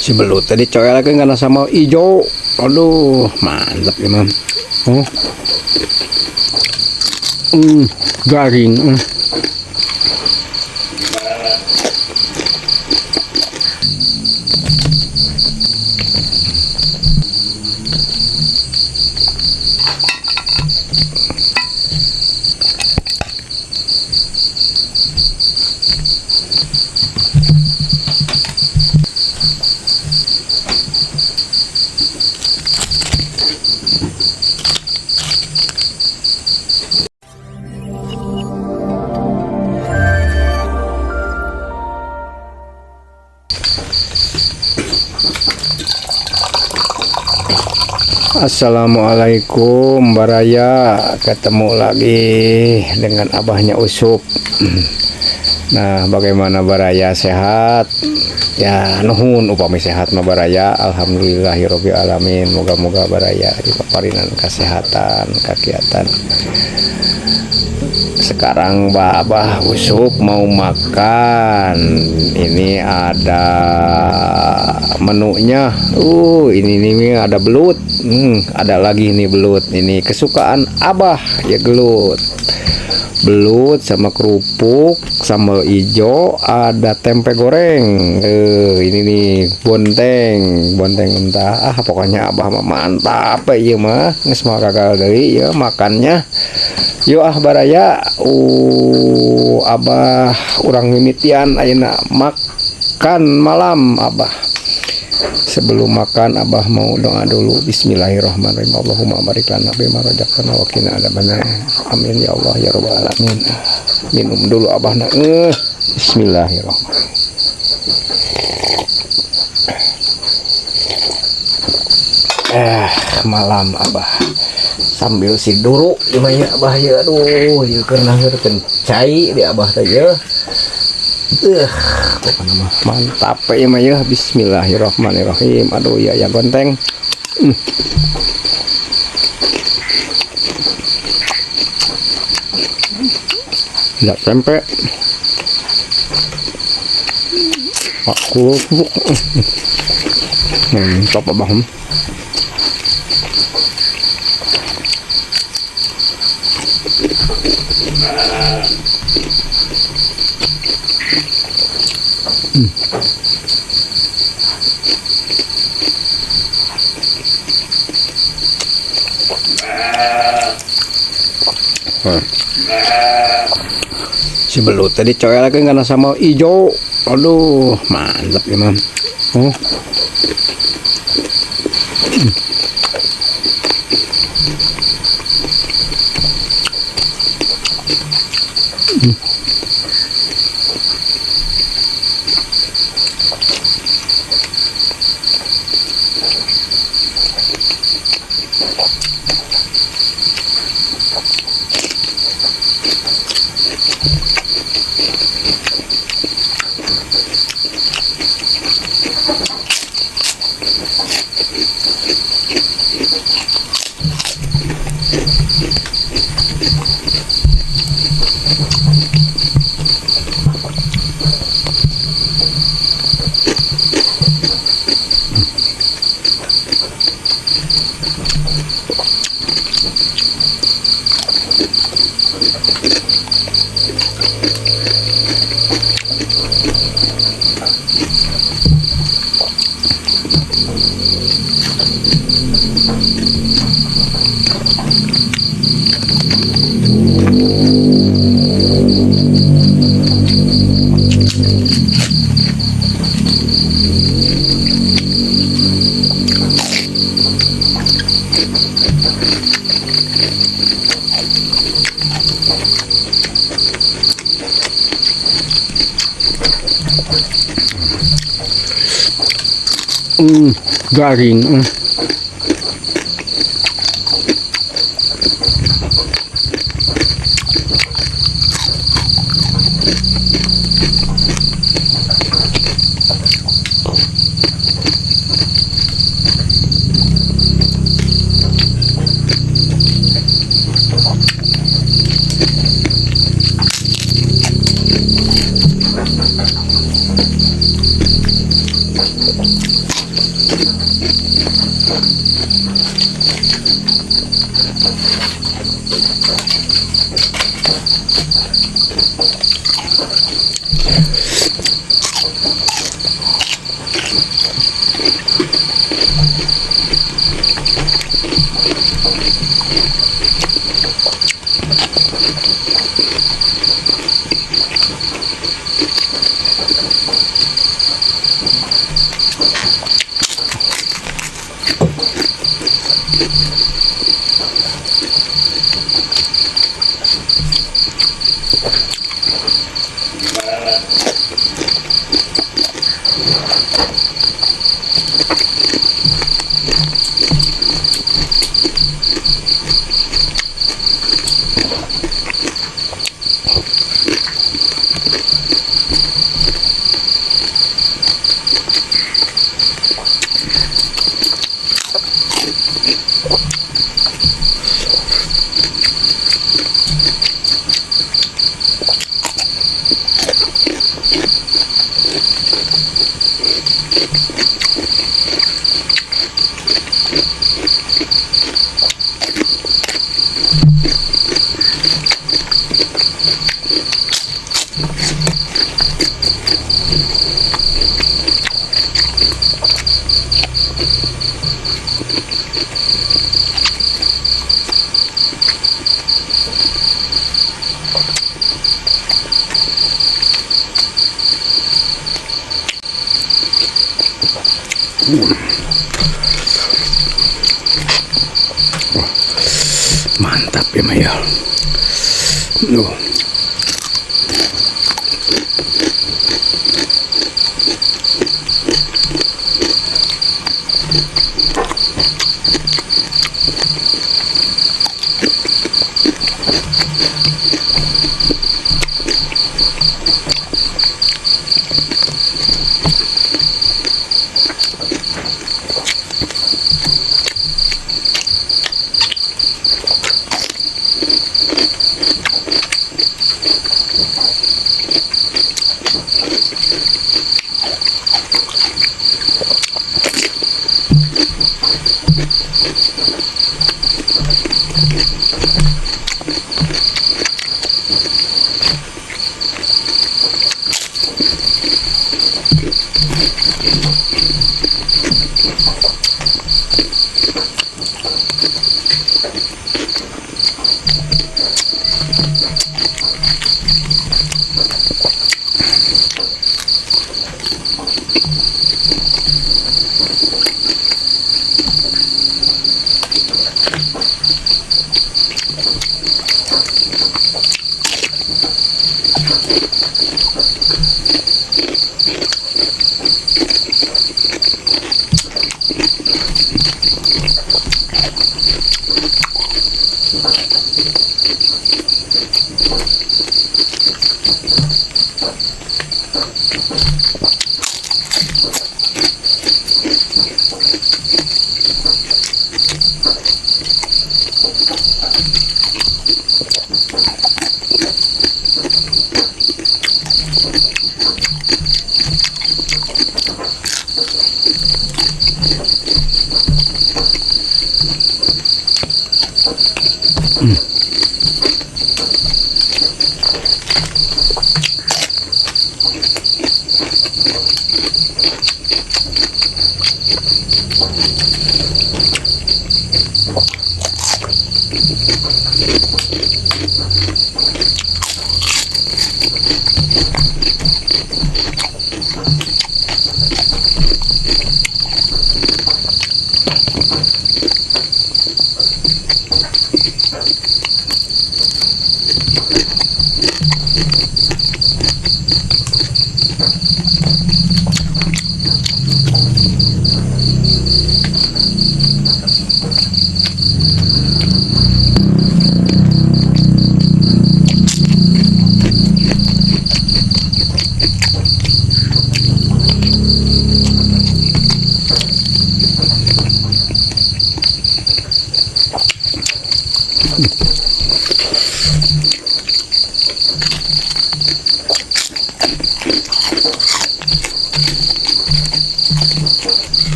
Si belut tadi coel lagi karena sama ijo. Aduh, mantap ya, Mam. Oh. Garing. Assalamualaikum Baraya, ketemu lagi dengan abahnya Usup. Nah, bagaimana Baraya, sehat? Ya, nuhun upami sehat mah Baraya. Alhamdulillahirabbil alamin. Moga-moga Baraya dipaparinan kesehatan, kegiatan. Sekarang Abah Usup mau makan. Ini ada menunya. Ini nih ada belut. Ada lagi nih belut. Ini kesukaan Abah ya, gelut. Belut sama kerupuk, sambal ijo, ada tempe goreng. Ini nih bonteng, bonteng mentah. Ah, pokoknya Abah mah mantap ya mah. Geus mah gagal deui ya makannya. Yo ah Baraya, Abah urang mimitian ayeuna makan malam Abah. Sebelum makan Abah mau doa dulu. Bismillahirrahmanirrahim. Allahumma barik lana bima razaqtana wa qina adzabannar. Amin ya Allah ya rabbal alamin. Minum dulu Abah na. Bismillahirrahmanirrahim. Malam Abah sambil si duru gimana Abah ya, aduh ya karena ngerti cai di Abah teh ya. Pokoknya mah mantap ya mah ya. Bismillahirrahmanirrahim. Aduh ya ya gonteng. Ya tempe. Aku mantap Abah. Si belut tadi coel lagi karena sama ijo. Aduh, mantap ya, Mam. Oh. Garing. Mantap ya Maya.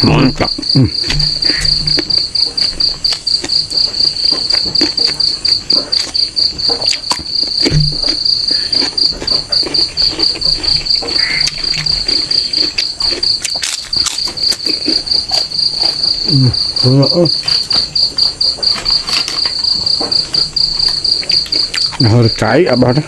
Mantap. Nah, harus cai abah dah.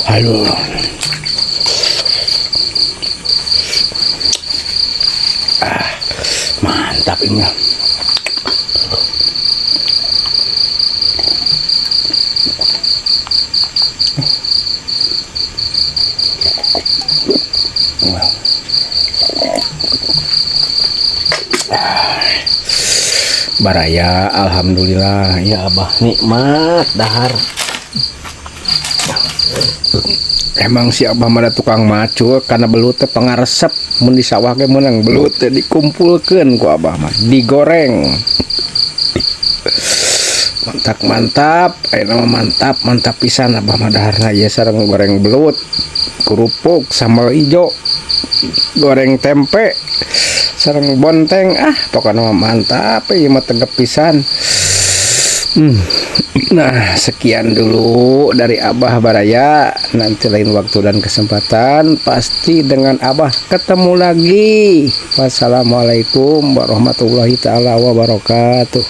Aduh. Ah, mantap ini. Baraya, alhamdulillah ya, Abah nikmat dahar. Emang si Abah mah tukang macul karena belut teh pangaresep. Mun di sawah ge meunang belut teh dikumpulkeun ku Abah mah, digoreng. Mantap mantap, ayeuna mah mantap mantap pisan Abah mah daharna ieu sareng goreng belut, kerupuk, sambal ijo, goreng tempe, sareng bonteng. Ah, pokoknya mah mantap ieu mah, tegep pisan. Nah, sekian dulu dari Abah, Baraya. Nanti lain waktu dan kesempatan pasti dengan Abah ketemu lagi. Wassalamualaikum warahmatullahi taala wabarakatuh.